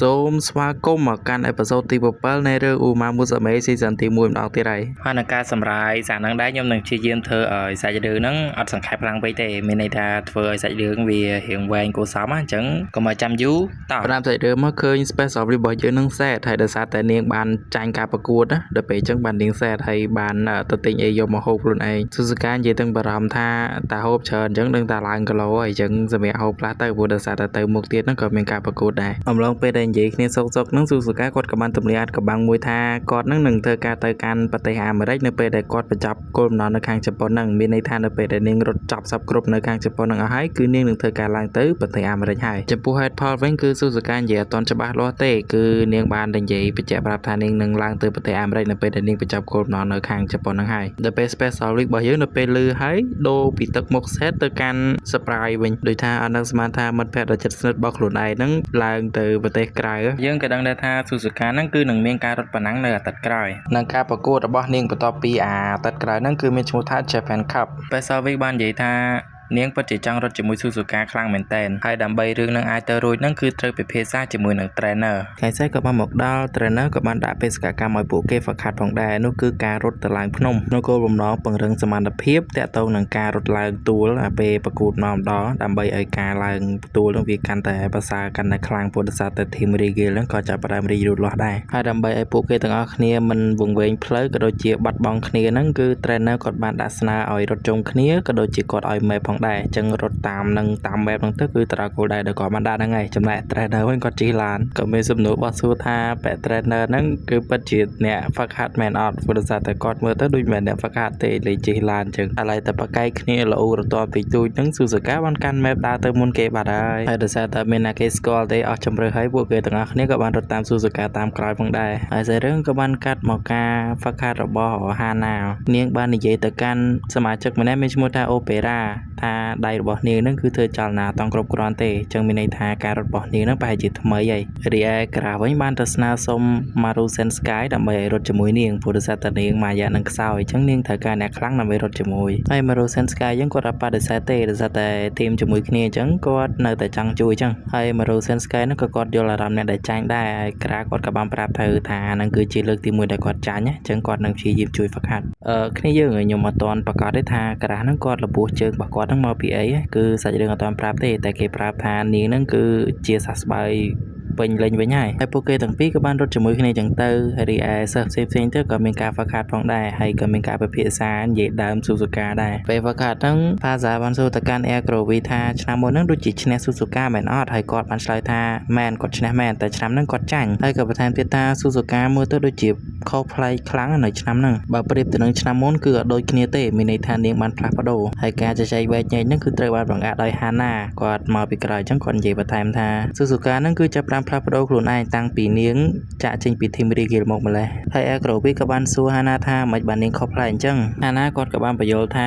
សូមស្វាគមន៍មកកាន់episode ទី7នៃរឿង Umamusume Season ទី1ម្ដងទៀតហើយ ហើយនឹងការសម្រាយសាកហ្នឹងដែរខ្ញុំនឹងព្យាយាមធ្វើឲ្យសាច់រឿងហ្នឹងអត់សង្ខេបខ្លាំងពេកទេមានន័យថាធ្វើឲ្យសាច់រឿងវារៀងវែងគួរសមណាអញ្ចឹងកុំឲ្យចាំយូរតោះ ផ្ដើមសាច់រឿងមកឃើញ Special របស់យើងនឹង sad ហើយដោយសារតែនាងបានចាញ់ការប្រកួតណាដល់ពេលអញ្ចឹងបាននាង sad ហើយបានទៅទិញអីយកមកហូបខ្លួនឯងស៊ូស៊ូកានិយាយទាំងបារម្ភថាតាហូបច្រើនអញ្ចឹងដឹងតែឡើងគីឡូហើយអញ្ចឹងសម្រាប់ហូបខ្លះទៅព្រោះដោយសារតែទៅមុខទៀតហ្នឹងក៏មានការប្រកួតដែរអំឡុងពេលដែលនិយាយគ្នាសុកសុកហ្នឹងស៊ូស៊ូកាគាត់ក៏បានទម្លាយអាថ៌កំបាំងមួយថាគាត់ហ្នឹងនឹងធ្វើការទៅកាន់ប្រទេសអាមេរិកនៅពេលដែលគាត់បញ្ចប់គោលបំណងនៅខាងជប៉ុនហ្នឹងមានន័យថានៅពេលដែលនាងរត់ចប់សពគ្រប់នៅខាងជប៉ុនហ្នឹងអស់ហើយគឺនាងនឹងធ្វើការឡើងទៅប្រទេសអាមេរិកហើយចំពោះហេតុផលវិញគឺស៊ូស៊ូកានិយាយអត់ទាន់ច្បាស់លាស់ទេគឺនាងបាននិយាយបញ្ជាក់ប្រាប់ថានាងនឹងឡើងទៅប្រទេសអាមេរិកនៅពេលដែលនាងបញ្ចប់គោលបំណងនៅខាងជប៉ុនហ្នឹងហើយដល់ពេល Special Week របស់យើងនៅពេលលឺហើយដូរពីទឹកមុខ sad ទៅកាន់ surprise វិញដោយថាអត់នឹងស្មានថាមិត្តភក្តិដ៏ជិតស្និទ្ធរបស់ខ្លួនឯងហ្នឹងឡើងទៅប្រទេសក្រៅ យើងក៏ដឹងដែរថាស៊ូស៊ូកាហ្នឹងគឺនឹងមានការរត់ប្រណាំងនៅអាទិត្យក្រោយ នឹងការប្រកួតរបស់នាងបន្ទាប់ពីអាទិត្យក្រោយហ្នឹងគឺមានឈ្មោះថា Japan Cup។ Special Week បាននិយាយថានាងពិតជាចង់រត់ជាមួយស៊ូស៊ូកាខ្លាំងមែនទែនហើយដើម្បីរឿងនឹងអាចទៅរួចហ្នឹងគឺត្រូវពិភាក្សាជាមួយនឹង trainer។ ថ្ងៃស្អែកក៏បានមកដល់ trainer ក៏បានដាក់បេសកកម្មឲ្យពួកគេហ្វឹកហាត់ផងដែរនោះគឺការរត់ទៅឡើងភ្នំក្នុងគោលបំណងពង្រឹងសមត្ថភាពតាក់ទងនឹងការរត់ឡើងទួលអាពេលប្រកួតមកម្ដងដើម្បីឲ្យការឡើងទួលនឹងវាកាន់តែប្រសើរកាន់តែខ្លាំងព្រោះដោយសារតែ team Rigel ហ្នឹងក៏ចាប់ផ្ដើមរីកលូតលាស់ដែរហើយដើម្បីឲ្យពួកគេទាំងអស់គ្នាមិនវង្វេងផ្លូវក៏ដូចជាបាត់បង់គ្នាហ្នឹងគឺ trainer គាត់បានដាក់ស្នើឲ្យរត់ជុំគ្នាក៏ដូចជាគាត់ឲ្យ map ផងដែរអញ្ចឹងរត់តាមនឹងតាម map ហ្នឹងទៅគឺទៅដល់គោលដៅដែលគាត់បានដាក់ហ្នឹងហើយចំណែក trainer វិញគាត់ជិះឡានក៏មានសំណួរបោះសួរថាពាក់ trainer ហ្នឹងគឺពិតជាអ្នកហ្វឹកហាត់មែនអត់ព្រោះដោយសារតែគាត់មើលទៅដូចមិនមែនអ្នកហ្វឹកហាត់ទេលេងជិះឡានអញ្ចឹងឥឡូវតែប្រកែកគ្នាល្អរទាត់ពីទូចហ្នឹងស៊ូស៊ូកាបានកាន់ map ដើរទៅមុនគេបាត់ហើយហើយដោយសារតែមានអ្នកគេស្គាល់ទេអស់ជម្រើសហើយពួកគេទាំងអស់គ្នាក៏បានរត់តាមស៊ូស៊ូកាតាមក្រោយផងដែរហើយសាច់រឿងក៏បានកាត់មកការហ្វឹកហាត់របស់ហាណានាងបាននិយាយទៅកាន់សមាជិកម្នាក់មានឈ្មោះថាអូប៉េរ៉ាថាដៃរបស់នាងហ្នឹងគឺធ្វើចលនាអត់គ្រប់គ្រាន់ទេអញ្ចឹងមានន័យថាការរត់របស់នាងហ្នឹងប្រហែលជាថ្មីហើយរីឯក្រាវិញបានទៅស្នើសុំ Maru Sensky ដើម្បីឲ្យរត់ជាមួយនាងព្រោះដោយសារតែនាងមួយរយៈនឹងខ្សោយអញ្ចឹងនាងត្រូវការអ្នកខ្លាំងដើម្បីរត់ជាមួយហើយ Maru Sensky អញ្ចឹងគាត់អត់បដិសេធទេដោយសារតែ team ជាមួយគ្នាអញ្ចឹងគាត់នៅតែចង់ជួយអញ្ចឹងហើយ Maru Sensky ហ្នឹងក៏គាត់យល់អារម្មណ៍អ្នកដែលចាញ់ដែរហើយក្រាគាត់ក៏បានប្រាប់ទៅថាហ្នឹងគឺជាលើកទី1ដែលគាត់ចាញ់អញ្ចឹងគាត់នឹងព្យាយាមជួយហ្វឹកហាត់អឺគ្នាយើងខ្ញុំអត់ទាន់ប្រកាសទេថាក្រាហ្នឹងគាត់របួសជើងរបស់គាត់ហ្នឹងមកពីអីគឺសាច់រឿងអត់ទាន់ប្រាប់ទេតែគេប្រាប់ថានាងហ្នឹងគឺជាសះស្បើយពេញលេញវិញហើយហើយពួកគេទាំងពីរក៏បានរត់ជាមួយគ្នាចឹងទៅហើយរីឯសិស្សផ្សេងផ្សេងទៅក៏មានការហ្វឹកហាត់ផងដែរហើយក៏មានការពិភាក្សានិយាយដើមស៊ូស៊ូកាដែរពេលហ្វឹកហាត់ហ្នឹងផាសាបានសួរទៅកាន់ Air Groovy ថាឆ្នាំមុនហ្នឹងដូចជាឈ្នះស៊ូស៊ូកាមែនអត់ហើយគាត់បានឆ្លើយថាមែនគាត់ឈ្នះមែនតែឆ្នាំហ្នឹងគាត់ចាញ់ហើយក៏បន្ថែមទៀតថាស៊ូស៊ូកាមើលទៅដូចជាខុសប្លែកខ្លាំងនៅឆ្នាំហ្នឹងបើប្រៀបទៅនឹងឆ្នាំមុនគឺអត់ដូចគ្នាទេមានន័យថានាងបានផ្លាស់ប្ដូរហើយការជជែកវែកញែកហ្នឹងគឺត្រូវបានបង្អាក់ដោយហាណាគាត់មកពីក្រោយអញ្ចឹងគាត់និយាយបន្ថែមថាស៊ូស៊ូកាហ្នឹងគឺចាប់ផ្ដើមផ្លាស់ប្ដូរខ្លួនឯងតាំងពីនាងចាក់ចេញពី team Rigel មកម្លេះហើយ Air Groovy ក៏បានសួរហាណាថាមិនបាននាងខុសប្លែកអញ្ចឹងហាណាគាត់ក៏បានបញ្យល់ថា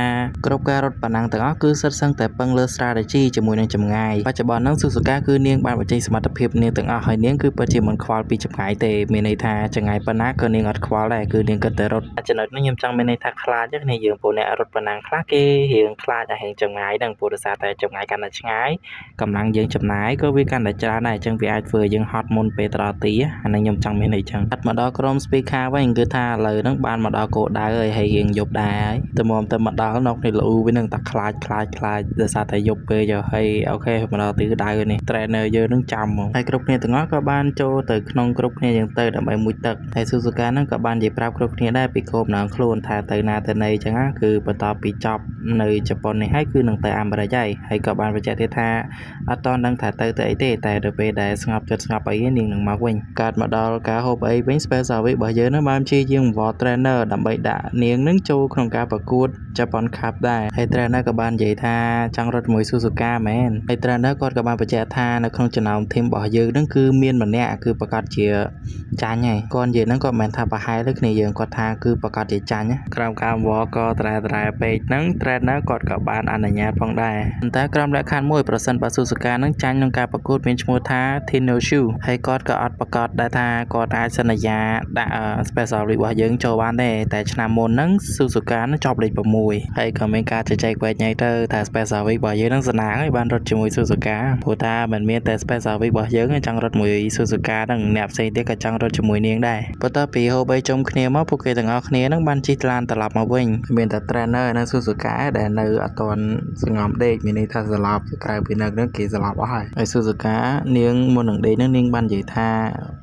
គ្រប់ការរត់ប៉ណ្ណឹងទាំងអស់គឺសិតសឹងតែពឹងលើ strategy ជាមួយនឹងចម្ងាយបច្ចុប្បន្នហ្នឹងស៊ូស៊ូកាគឺនាងបានបញ្ចេញសមត្ថភាពនាងទាំងអស់ហើយនាងគឺពិតជាមិនខ្វល់ពីចម្ងាយទេមានន័យថាចម្ងាយប៉ុណ្ណាក៏នាងអត់ខ្វល់ដែរគឺនាងគិតតែរត់ចំណុចនេះខ្ញុំចង់មានន័យថាខ្លាចគ្នាយើងពួកអ្នករត់ប៉ុណ្ណឹងខ្លះគេរៀងខ្លាចតែរៀងចម្ងាយហ្នឹងព្រោះដោយសារតែចម្ងាយកាន់តែឆ្ងាយកម្លាំងយើងចំណាយក៏វាកាន់តែច្រើនដែរអញ្ចឹងវាអាចធ្វើឲ្យយើងហត់មុនពេលទៅដល់ទីអានេះខ្ញុំចង់មានន័យចឹងអត់មកដល់ក្រុម speaker វិញគឺថាឥឡូវហ្នឹងបានមកដល់គោលដៅហើយហើយរៀងយប់ដែរហើយតែមកទៅមកដល់នៅគ្នាលូវិញហ្នឹងតែខ្លាចខ្លាចខ្លាចដោយសារតែយប់ពេកហើយ OK មកដល់ទីដៅនេះ trainer យើងហ្នឹងចាំហ្មងហើយគ្រប់គ្នាទាំងអស់ក៏បានចូលទៅក្នុងគ្រប់គ្នាចឹងទៅដើម្បីមុជទឹកហើយស៊ូស៊ូកាហ្នឹងក៏បាននិយាយប្រាប់គ្រប់គ្នាដែរពីគោលបំណងខ្លួនថាទៅណាទៅណីចឹងណាគឺបន្ទាប់ពីចប់នៅជប៉ុននេះហើយគឺនឹងទៅអាមេរិកហើយហើយក៏បានបញ្ជាក់ទៀតថាអត់តន់ដឹងថាទៅទៅអីទេតែដល់ពេលដែលស្ងប់ចិត្តស្ងប់អីនាងនឹងមកវិញកើតមកដល់ការហូបអីវិញ Special Week របស់យើងនឹងបានព្យាយាមវល់ trainer ដើម្បីដាក់នាងនឹងចូលក្នុងការប្រកួត Japan Cup ដែរហើយ trainer ក៏បាននិយាយថាចង់រត់ជាមួយ Suzuka មែនហើយ trainer គាត់ក៏បានបញ្ជាក់ថានៅក្នុងចំណោម team របស់យើងនឹងគឺមានម្នាក់គឺប្រកាសជាចាញ់ហើយគាត់និយាយហ្នឹងគាត់មិនមែនថាប្រហែលទេគ្នាយើងគាត់ថាគឺប្រកាសជាចាញ់ក្រោមការវល់ក៏ត្រែត្រែពេកហ្នឹង trainer គាត់ក៏បានអនុញ្ញាតផងដែរប៉ុន្តែក្រោមលក្ខខណ្ឌមួយប្រសិនបើ Suzuka នឹងចាញ់ក្នុងការប្រកួតមានឈ្មោះថា Tino Shoe ហើយគាត់ក៏អត់ប្រកាសដែរថាគាត់អាចសន្យាដាក់ Special Week របស់យើងចូលបានទេតែឆ្នាំមុនហ្នឹង Suzuka ហ្នឹងចប់លេខ6ហើយក៏មានការជជែកវែកញែកទៅថា Special Week របស់យើងហ្នឹងសំណាងហើយបានរត់ជាមួយ Suzuka ព្រោះថាមិនមានតែ Special Week របស់យើងទេចង់រត់មួយ Suzuka ហ្នឹងអ្នកផ្សេងទៀតក៏ចង់រត់ជាមួយនាងដែរបន្ទាប់ពីហូបអីជុំគ្នាមកពួកគេទាំងអស់គ្នាហ្នឹងបានជិះឡានត្រឡប់មកវិញមានតែ trainer និង Suzuka ដែលនៅអត់ទាន់សងំដេកមានន័យថាស្លាប់ក្រៅពីហ្នឹងគេស្លាប់អស់ហើយហើយ Suzuka នាងមុននឹងដេកហ្នឹងនាងបាននិយាយថា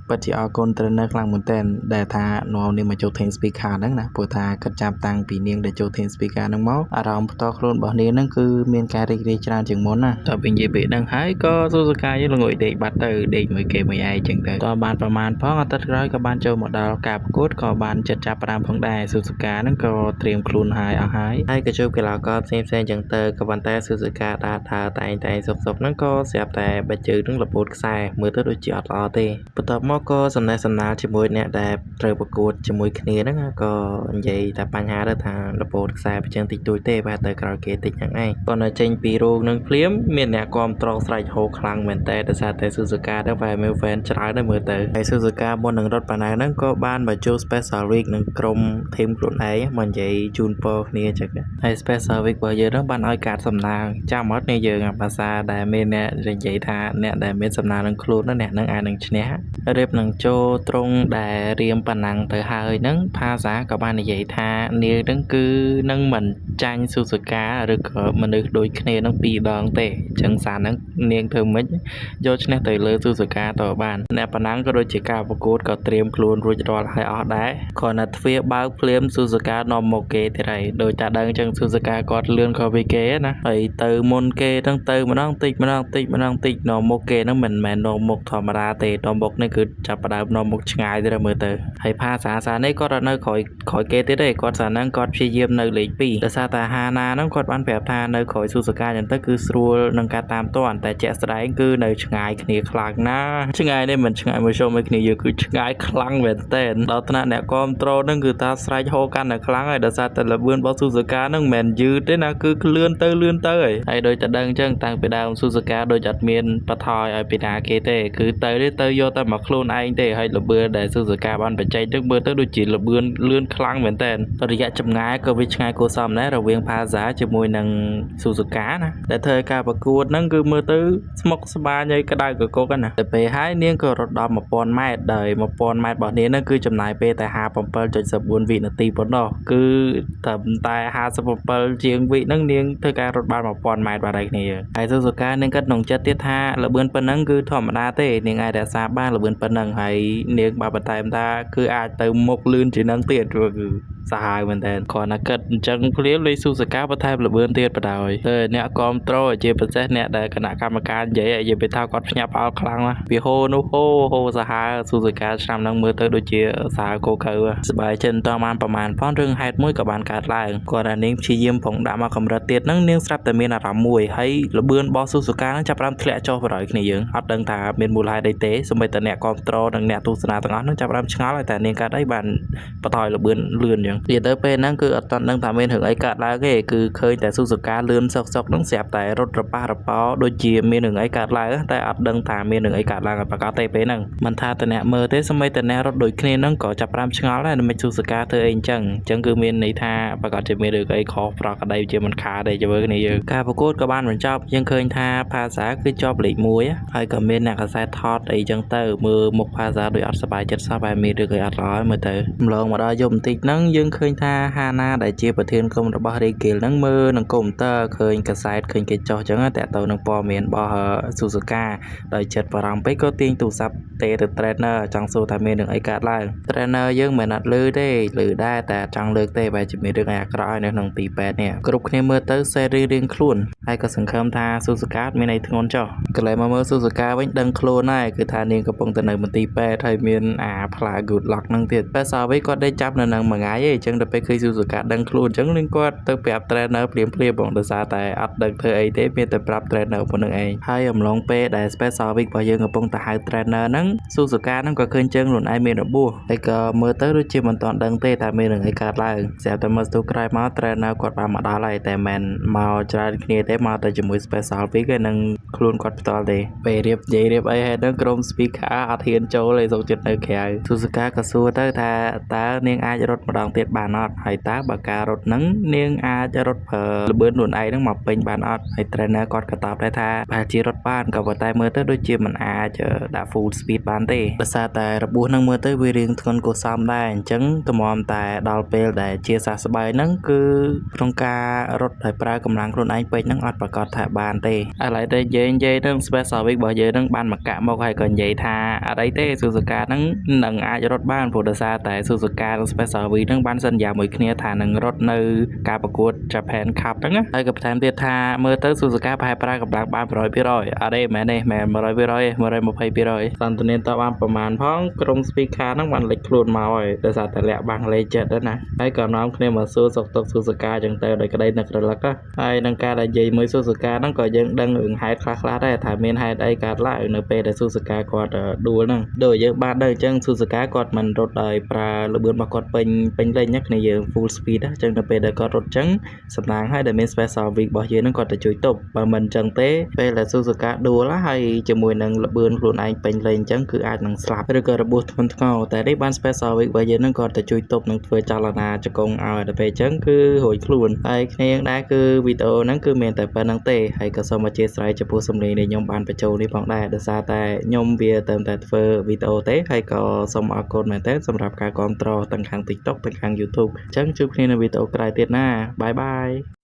ពិតជាអរគុណ trainer ខ្លាំងមែនទែនដែលថានាំនាងមកចូល Team Spica ហ្នឹងណាព្រោះថាគិតចាប់តាំងពីនាងដែលចូល Team Spica ហ្នឹងមកអារម្មណ៍ផ្ទាល់ខ្លួនរបស់នាងហ្នឹងគឺមានការរីករាយច្រើនជាងមុនណាតើពេលនិយាយពេលហ្នឹងហើយក៏ Suzuka យើងល្ងុយដេកបាត់ទៅដេកមួយគេមួយឯងចឹងទៅតបានប្រមាណផងអាទិត្យក្រោយក៏បានចូលមកដល់ការប្រកួតក៏បានចិត្តចាប់ផ្ដើមផងដែរ Suzuka ហ្នឹងក៏ត្រៀមខ្លួនហើយអស់ហើយហើយក៏ជួបកីឡាករផ្សេងផ្សេងចឹងទៅក៏ប៉ុន្តែ Suzuka ដើរដើរតែងតែសុកសុកហ្នឹងក៏ស្រាប់តែបិជើងហ្នឹងលពូតខ្សែមើលទៅដូចជាអត់ល្អទេបន្ទាប់មកក៏សំណេះសំណាលជាមួយអ្នកដែលត្រូវប្រកួតជាមួយគ្នាហ្នឹងក៏និយាយតែបញ្ហាទៅថាលពូតខ្សែបជើងតិចតួចទេបែរទៅក្រោយគេតិចហ្នឹងឯងគាត់នៅចេញពីរោងនឹងភ្លាមមានអ្នកគាំទ្រស្រែកហូខ្លាំងមែនតើដោយសារតែ Suzuka ហ្នឹងបែរមាន fan ច្រើនដែរមើលទៅហើយ Suzuka មុននឹងរត់ប៉ាណៅហ្នឹងក៏បានមកចូល Special Week នឹងក្រុម team ខ្លួនឯងមកនិយាយជូនពរគ្នាចឹងហើយ Special Week របស់យើងហ្នឹងបានឲ្យកាតសំណាងចាំអត់នេះយើងភាសាដែលមានអ្នកនិយាយថាអ្នកដែលមានសំណាងនឹងខ្លួនអ្នកហ្នឹងអាចនឹងឈ្នះរៀបនឹងចូលត្រង់ដែលរៀមប៉ណ្ណឹងទៅហើយហ្នឹងភាសាក៏បាននិយាយថានាងហ្នឹងគឺនឹងមិនចាញ់ Suzuka ឬក៏មនុស្សដូចគ្នានឹងពីរដងទេអញ្ចឹងសារហ្នឹងនាងធ្វើម៉េចយកឈ្នះទៅលើ Suzuka តបានអ្នកប៉ណ្ណឹងក៏ដូចជាការប្រកួតក៏ត្រៀមខ្លួនរួចរាល់ហើយអស់ដែរគ្រាន់តែទ្វារបើកភ្លាម Suzuka នាំមកគេទៀតហើយដោយតែដឹងអញ្ចឹង Suzuka គាត់លឿនខុសពីគេណាហើយទៅមុនគេហ្នឹងទៅម្ដងតិចម្ដងតិចម្ដងតិចនាំមុខគេហ្នឹងមិនមែននាំមុខធម្មតាទេនាំមុខនេះគឺចាប់ផ្ដើមនាំមុខឆ្ងាយទៀតមើលទៅហើយភាសាសានេះគាត់អត់នៅក្រោយក្រោយគេទៀតទេគាត់សាហ្នឹងគាត់ព្យាយាមនៅលេខ2ដោយសារតែហាណាហ្នឹងគាត់បានប្រាប់ថានៅក្រោយ Suzuka អញ្ចឹងទៅគឺស្រួលនឹងការតាមទាន់តែជាក់ស្ដែងគឺនៅឆ្ងាយគ្នាខ្លាំងណាស់ឆ្ងាយនេះមិនឆ្ងាយមួយជុំឲ្យគ្នាយើងគឺឆ្ងាយខ្លាំងមែនទែនដល់ថ្នាក់អ្នកគាំទ្រហ្នឹងគឺថាស្រែកហូរកាន់តែខ្លាំងហើយដោយសារតែល្បឿនរបស់ Suzuka ហ្នឹងមិនមែនយឺតទេណាគឺលឿនទៅលឿនទៅហើយហើយដូចតែដឹងអញ្ចឹងតាំងពីដើម Suzuka ដូចអត់មានបថយឲ្យពីណាគេទេគឺទៅទេទៅយកតែមកខ្លួនឯងទេហើយល្បឿនដែល Suzuka បានបញ្ចេញទៅមើលទៅដូចជាល្បឿនលឿនខ្លាំងមែនទែនរយៈចម្ងាយក៏វាឆ្ងាយគួរសមដែររវាង Pazza ជាមួយនឹង Suzuka ណាដែលធ្វើឲ្យការប្រកួតហ្នឹងគឺមើលទៅស្មុគស្មាញហើយក្តៅកគុកណាទៅពេលហើយនាងក៏រត់ដល់1000ម៉ែត្រដោយ1000ម៉ែត្ររបស់នាងហ្នឹងគឺចំណាយពេលតែ57.4វិនាទីប៉ុណ្ណោះគឺត្រឹមតែ57ជាងវិហ្នឹងនាងធ្វើការរត់បាន1000ម៉ែត្របាទហើយគ្នាហើយ Suzuka នាងគិតក្នុងចិត្តទៀតថាល្បឿនប៉ុណ្ណឹងគឺធម្មតាទេនាងអាចរក្សាបានល្បឿនប៉ុណ្ណឹងហើយនាងបានបន្ថែមថាគឺអាចទៅមុខលឿនជាងនឹងទៀតគឺសាហាវមែនតើគ្រាន់តែគិតអញ្ចឹងភ្លាមលេខ Suzuka បន្ថែមល្បឿនទៀតបណ្ដោយទៅអ្នកគ្រប់ត្រូលជាពិសេសអ្នកដែលគណៈកម្មការនិយាយនិយាយពីថាគាត់ភ្ញាក់ផ្អើលខ្លាំងណាស់ពីហូនោះហូហូសាហាវ Suzuka ឆ្នាំហ្នឹងមើលទៅដូចជាសាហាវកូកៅសប្បាយចិត្តតបានប្រមាណផងរឿងហេតុមួយក៏បានកើតឡើងគាត់ថានាងព្យាយាមផងដាក់មកកម្រិតទៀតហ្នឹងនាងស្រាប់តែមានអារម្មណ៍មួយហើយល្បឿនរបស់ Suzuka ហ្នឹងចាប់ផ្ដើមធ្លាក់ចុះបណ្ដោយគ្នាយើងអត់ដឹងថាមានមូលហេតុអីទេសូម្បីតែអ្នកគ្រប់គ្រងនិងអ្នកទស្សនាទាំងអស់ហ្នឹងចាប់ផ្ដើមឆ្ងល់ហើយតែនាងកើតអីបានបន្ថយល្បឿនលឿនអញ្ចឹងនិយាយទៅពេលហ្នឹងគឺអត់ទាន់ដឹងថាមានរឿងអីកើតឡើងទេគឺឃើញតែ Suzuka លឿនសុកសុកហ្នឹងស្រាប់តែរត់រប៉ះរប៉ោដូចជាមានរឿងអីកើតឡើងតែអត់ដឹងថាមានរឿងអីកើតឡើងឲ្យប្រាកដទេពេលហ្នឹងមិនថាតែអ្នកមើលទេសូម្បីតែអ្នករត់ដូចគ្នាហ្នឹងក៏ចាប់ផ្ដើមឆ្ងល់ដែរមិន Suzuka ធ្វើអីអញ្ចឹងអញ្ចឹងគឺមានន័យថាប្រាកដជាមានរឿងអីខុសប្រក្រតីជាមិនខាតទេជាមួយគ្នាយើងការប្រកួតក៏បានបញ្ចប់យើងឃើញថាភាសាគឺជាប់លេខ1ហើយក៏មានអ្នកកសែតថតអីចឹងទៅមើលមុខភាសាដូចអត់សប្បាយចិត្តសោះបែរមានរឿងអីអត់ល្អមើលទៅម្លងមកដល់យប់បន្តិចហ្នឹងយើងឃើញថាហាណាដែលជាប្រធានក្រុមរបស់ Rigel ហ្នឹងមើលនឹងកុំព្យូទ័រឃើញកាសែតឃើញគេចុះចឹងតាក់ទៅនឹងព័ត៌មានរបស់ Suzuka ដោយចិត្តបារម្ភពេកក៏ទាញទូរស័ព្ទទេទៅ trainer ចង់សួរថាមានរឿងអីកើតឡើង trainer យើងមិនអត់លឺទេលឺដែរតែចង់លើកទេបែរជាមានរឿងអីអាក្រក់ហើយនៅក្នុងទីពេទ្យនេះគ្រប់គ្នាមើលទៅសេរីរៀងខ្លួនហើយក៏សង្ឃឹមថា Suzuka មានអីធ្ងន់ចុះកន្លែងមកមើល Suzuka វិញដឹងខ្លួនហើយគឺថានាងកំពុងតែនៅ មន្ទីរពេទ្យហើយមានអាផ្លា good luck ហ្នឹងទៀត Special Week គាត់ដេកចាប់នៅនឹងមួយថ្ងៃឯងអញ្ចឹងដល់ពេលឃើញ Suzuka ដឹងខ្លួនអញ្ចឹងនឹងគាត់ទៅប្រាប់ trainer ភ្លាមភ្លាមបងដោយសារតែអត់ដឹងធ្វើអីទេមានតែប្រាប់ trainer ប៉ុណ្្នឹងឯងហើយអំឡុងពេលដែល Special Week របស់យើងកំពុងតែហៅ trainer ហ្នឹង Suzuka ហ្នឹងក៏ឃើញជើងខ្លួនឯងមានរបួសហើយក៏មើលទៅដូចជាមិនទាន់ដឹងទេថាមានរឿងអីកើតឡើងស្រាប់តែមកស្ទុះក្រោយមក trainer គាត់បានមកដល់ហើយតែមិនមកច្រើនគ្នាទេមកតែជាមួយ Special Week ឯនឹងខ្លួនគាត់ផ្ទាល់ទេពេលរៀបនិយាយរៀបអីហើយហ្នឹងក្រុម Spica អត់ហ៊ានចូលទេសុខចិត្តនៅក្រៅ Suzuka ក៏សួរទៅថាតើនាងអាចរត់ម្ដងទៀតបានអត់ហើយតើបើការរត់ហ្នឹងនាងអាចរត់ប្រើល្បឿនខ្លួនឯងហ្នឹងមកពេញបានអត់ហើយ trainer គាត់ក៏តបដែរថាប្រហែលជារត់បានក៏ប៉ុន្តែមើលទៅដូចជាមិនអាចដាក់ full speed បានទេដោយសារតែរបួសហ្នឹងមើលទៅវារៀងធ្ងន់គួរសមដែរអញ្ចឹងទម្រាំតែដល់ពេលដែលជាសះស្បើយហ្នឹងគឺក្នុងការរត់ដោយប្រើកម្លាំងខ្លួនឯងពេកហ្នឹងអត់ប្រកាសថាបានទេឥឡូវតែនិយាយនិយាយហ្នឹង Special Week របស់យើងហ្នឹងបានមកកាក់មកហើយក៏និយាយថាអត់អីទេ Suzuka ហ្នឹងនឹងអាចរត់បានព្រោះដោយសារតែ Suzuka និង Special Week ហ្នឹងបានសន្យាមួយគ្នាថានឹងរត់នៅការប្រកួត Japan Cup ហ្នឹងណាហើយក៏បន្ថែមទៀតថាមើលទៅ Suzuka ប្រហែលប្រើកម្លាំងបាន100%អត់ទេមែនទេមែន100%ទេ120%សន្តានាតបានប្រមាណផងក្រុម Spica ហ្នឹងបានលេចខ្លួនមកហើយដោយសារតែលាក់បាំងលេខចិត្តណាហើយក៏នាំគ្នាមកសួរសុខទុក្ខ Suzuka ចឹងទៅដោយក្តីនឹករលឹកណាហើយនឹងការដែលនិយាយមួយ Suzuka ហ្នឹងក៏យើងដឹងរឿងហេតុខ្លះៗដែរថាមានហេតុអីកើតឡើងនៅពេលដែល Suzuka គាត់ដួលហ្នឹងដូចយើងបានដឹងអញ្ចឹង Suzuka គាត់មិនរត់ដោយប្រើល្បឿនរបស់គាត់ពេញពេញលេញណាគ្នាយើង full speed ណាអញ្ចឹងនៅពេលដែលគាត់រត់អញ្ចឹងសំណាងហើយដែលមាន Special Week របស់យើងហ្នឹងគាត់ទៅជួយទប់បើមិនអញ្ចឹងទេពេលដែល Suzuka ដួលហើយជាមួយនឹងល្បឿនខ្លួនឯងពេញលេញអញ្ចឹងគឺអាចនឹងស្លាប់ឬក៏របួសធ្ងន់ធ្ងរតែនេះបាន Special Week របស់យើងហ្នឹងគាត់ទៅជួយទប់និងធ្វើចលនាជង្គង់ឲ្យដល់ពេលអញ្ចឹងគឺរួចខ្លួនហើយគ្នាដែរគឺវីដេអូហ្នឹងគឺមានតែប៉ុណ្្នឹងទេហើយក៏សូមអធ្យាស្រ័យចំពោះសំឡេងដែលខ្ញុំបានបញ្ចូលនេះផងដែរដោយសារតែខ្ញុំវាទៅតែធ្វើវីដេអូទេហើយក៏សូមអរគុណមែនទែនសម្រាប់ការគាំទ្រទាំងខាង TikTok ទាំងខាង YouTube អញ្ចឹងជួបគ្នានៅវីដេអូក្រោយទៀតណាbye bye.